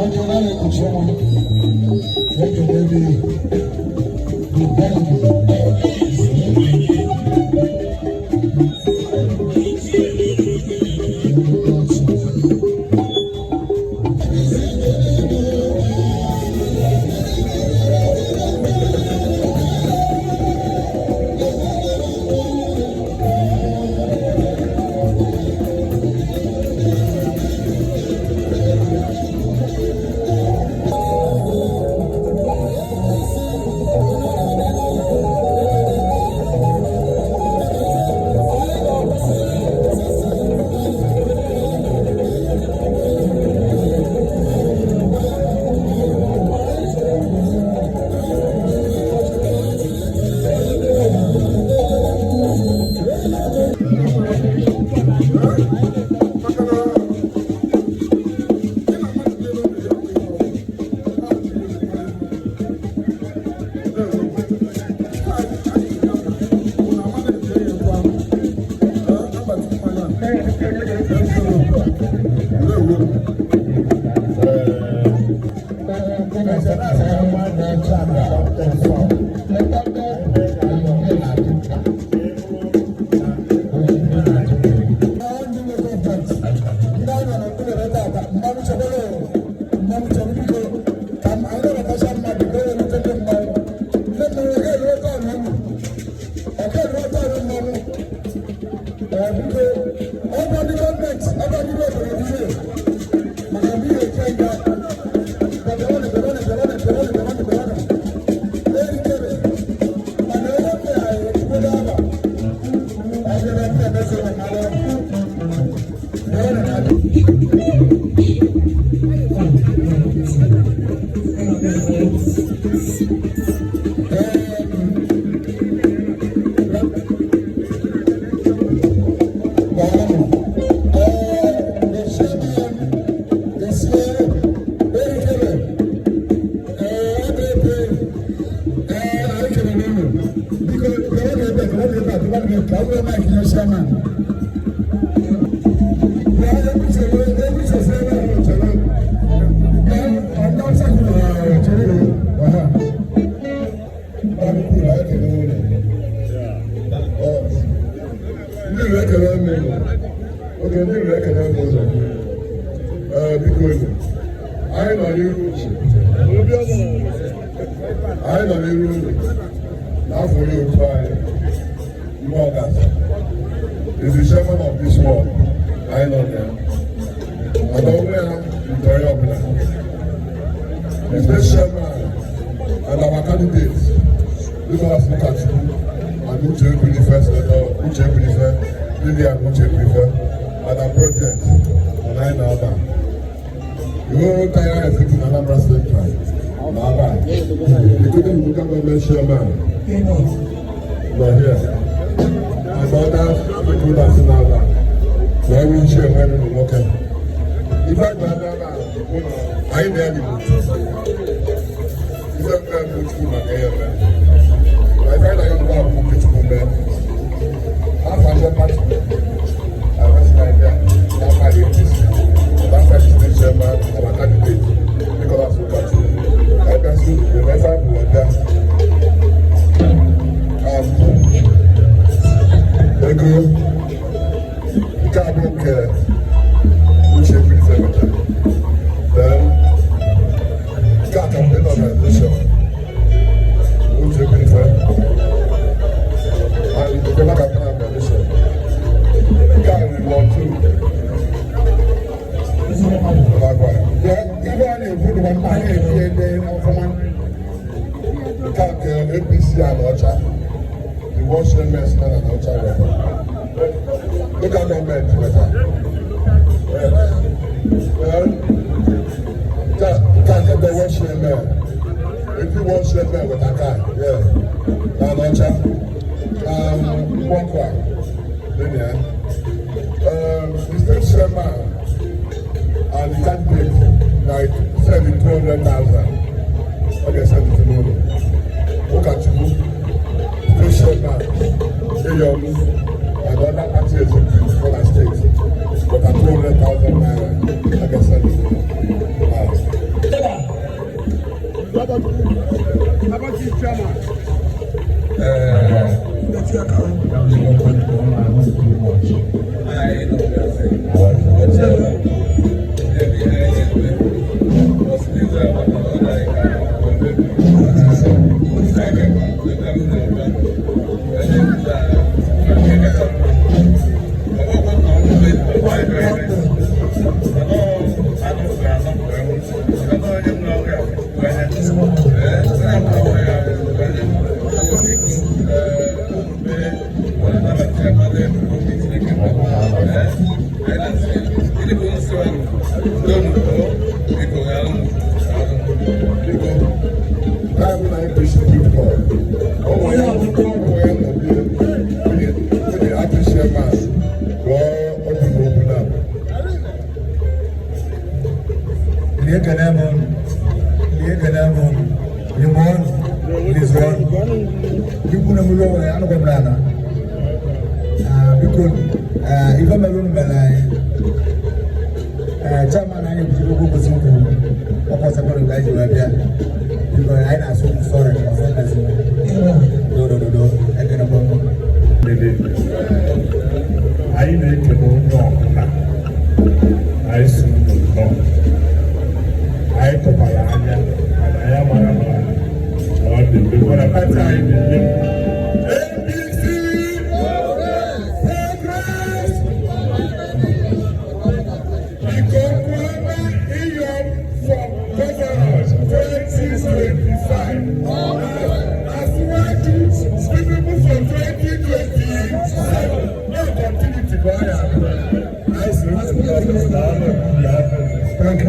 Onye na-ekpuchi ọnwa ekele gị, the bank. Maka na ị na mmadụ na-ebe obi ya bụ ihe ọbụla. Ndị anyị nọ n'okpuru ebe tata, mmanwụ chekwara, mmanwụ chere. Biko, ka anyị nabatacha mmadụ ka e welite ndị mmanwụ. Ndị mmanwụ ga-eruo tọọnụ unu, ọ ga-eruo tọọnụ mmanwụ. Ee, biko, ọ bụ ndị gọọmenti, ọ bụ ndị obodo niile, maka ndị eche nga. Bịawanụ, bịawanụ, bịawanụ, bịawanụ, bịawanụ, bịawanụ. Erikere mana ebe m anyị ekwugodo aba ọ bịara m na-emezi mmanwụ. Bịawanụ na The chairman is here. Erikere, APP, anyị kelere unu. Biko, bịawanụ ebe a, bịawanụ ebe a, bịawanụ ebe a, ka ọ bụrụ mic nye chairman. Bịa, ekwuchere, ekwuchesi ebe ahụ, chere. Bịa, ọ ndị Hausa kwuru, chere, ọha. Ọkpụkpụ ekele ụlọ. Ndị Igbo, ekele m ụlọ. Oge ndị Igbo, ekele m ụlọ. Ee, biko unu. Anyị nọ n'iru unu. Anyị nọ n'iru unu. N'afọ onye otu anyị, Mmụọ is the chairman of this world. Anyị nọ na ya. And onwe ya nke onye ọbụla. The state chairman and our candidates, Nicholas Ukachukwu and Uche Ekwunife, Senator Uche Ekwunife, Lilian Uche Ekwunife, and our project on anyị na-aba. The whole entire executive Anambra Central na-aba, including the local government chairman nọ here, and other stakeholders na-aba, na ọrụ ichie nwere ụmụ nwoke. Ife anyị na-abịa ebe a bụ na anyị na-ya n'otu. Ife mme bụ Chukwu maka ihe mme. Na ife anyị na-ayọ bụ nke Chukwu mee. Afa ndị party, Arịsị n'afa APC, n'afa the state chairman, our candidate, Nicholas Ukachukwu. Anyị bịasị unu, ebe anyị bụ ọbịa. And ego nke a bụ nke Uche Ekwunife nwetara. Then nke a campaign organization Uche Ekwunife and the Governor campaign organization. Nke a riri 1 2. Ibe a na-ekwu dịkwa mkpa, anyị na-eti ede ọfụma. Nke a nke APC a na ọcha, the world chairman nọ na ọcha weta. Local government weta. Well, nke a nke the world chairman, AP world chairman weta car, yeah, na ọcha. Mgbọkwa dị na ya. The state chairman and the candidate like send 200,000. Okay, send it to n'ụlọ. Ụkọchukwu, state chairman, Eyomu, and other party executives for the state, but 200,000 naira, I can send it. Abati chairman. Bible na appreciate God. Ọmọ ya ọmọ ya nọ bí onye onye appreciate man gụọ obi na okwu na abụ. Lie kene m unu, lie kene m unu, Igbo unu, Lizu unu. Ikwu na mmiri ọbụla ya anụkwa m n'ala. Ah, biko, ife mere unu mere anyị. Chairman anyị kwụsịrị okwu kwesịrị ikwu, ọkwa ọsọ nke anyị ji wee bịa. Biko, anyị na-asụ unu sorry, ọzọ meziri. Dodododo, ekene m unu. Dede. Anyị na-ekele onye ọbụla. Anyị si unu nnọọ. Anyị tụkwara anya mana anyị amara na ọ dị mgbe mana party anyị na-eme. APC Progress! Ikokwuema Iyom for governor 2025. Asiwaju Tinubu for 2027. No continuity ka ọ ya abụ. Anyị si unu nnọọ. Thank you.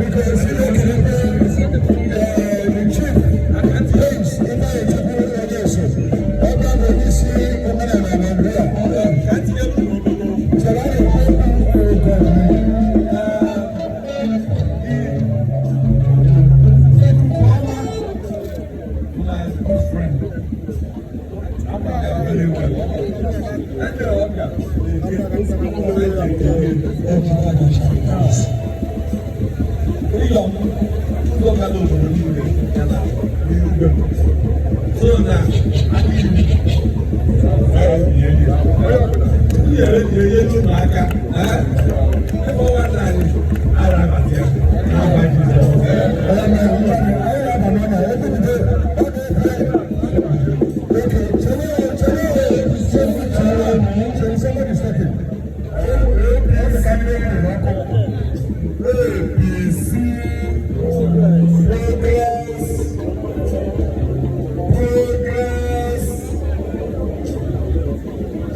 Because you know, the chief, Prince Ifeanyi Chukwu Onyeso, ọba bụ isi omenala Nigeria. Chere anyị ekwu okwu ogo. My good friend. Very well. Ụlọ m, ụlọ gara obodo niile ya na n'igwe m. So na nyere ji enye n'ụlọ aka ebe ọnwa nna anyị ara abata ya n'afa Jizọs. Amen. Anyị na-aba n'ọnya, ebe bido, ọ ga-efe. Okay, chere, chere, chere, chere, chere, somebody second. Ọ dị ka ndị enyi ọkụ. APC Progress Progress.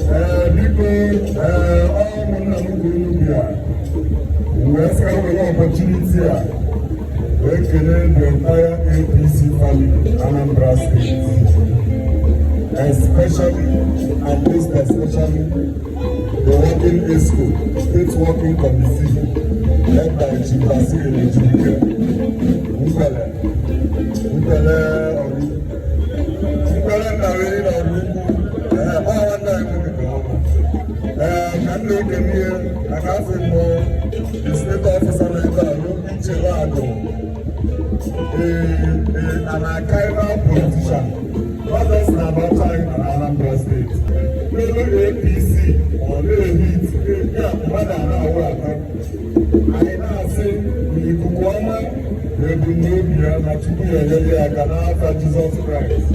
Ee, biko, ee, ọ ụmụnna m kwuru n'ubi a wee sị ka m were opportunity a wee kelee the entire APC family, Anambra State, especially and most especially the working EXCO, State Working Committee, led by Chief Basil Ejibike Nkwele Nkwele Ọrụ Nkwele Nnaweri na Ọrụ Ukwu. Ee, ọ nwanne anyị nwoke ka ọ bụ. Ee, ka m na-ekele ihe maka afọ mbụ the state officer na ebe a Uche Agụ, an archival politician, not just na Abacha anyị na Anambra State. N'elu APC, ọ na-ehit ya mmadụ a na-awụ atọ. Anyị na-asị na ikuku ọma na ebumnobi ya na Chukwu ya enyere ya aka n'afa Jizọs Kraịst.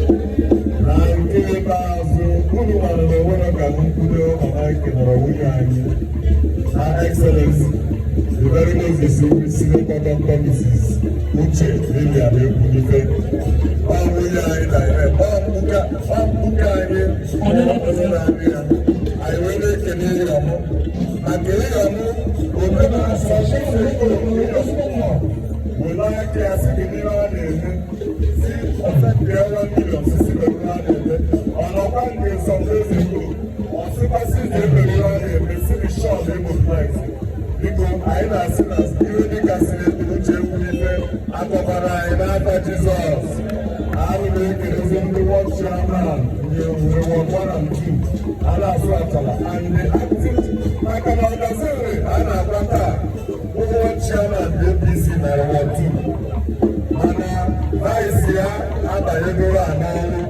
Na nke ikpeazụ, unu mara na onwere ka nkwudo mama anyị kenere nwunye anyị na Excellency the very most distinguished Senator Dr. Mrs. Uche Lilian Ekwunife. Ọ nwunye anyị na ọ mkpuke ọ mkpuke anyị onye na-abịa ya. Anyị wee na-ekele ihe ọmụ maka ihe ọmụ omenala were aka ya sị gị n'ihe ọ na-eme si ọfepịa 1 million sisi mere ihe ọ na-eme ọ nọkwa nke some days ago ọ sịkwasị na emere ihe ọ na-eme si gị shọp emo price. Biko, anyị na-asị na ihe dịka siri Uche Ekwunife akọbara anyị n'afa Jizọs. Anyị na-ekelezi ndị ward chairman nye nwere ward 1 and 2 a na-asụ achala and the active maka na ọgaziri a na-agwa taa ụmụ ward chairman APC na ward 2 mana Vice ya abanyegoro a n'ọrụ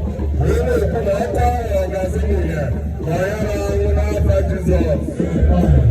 wee na-ekwu na ọkụ ahụ ọ gazi n'ihe na ya na-anwụ n'afa Jizọs.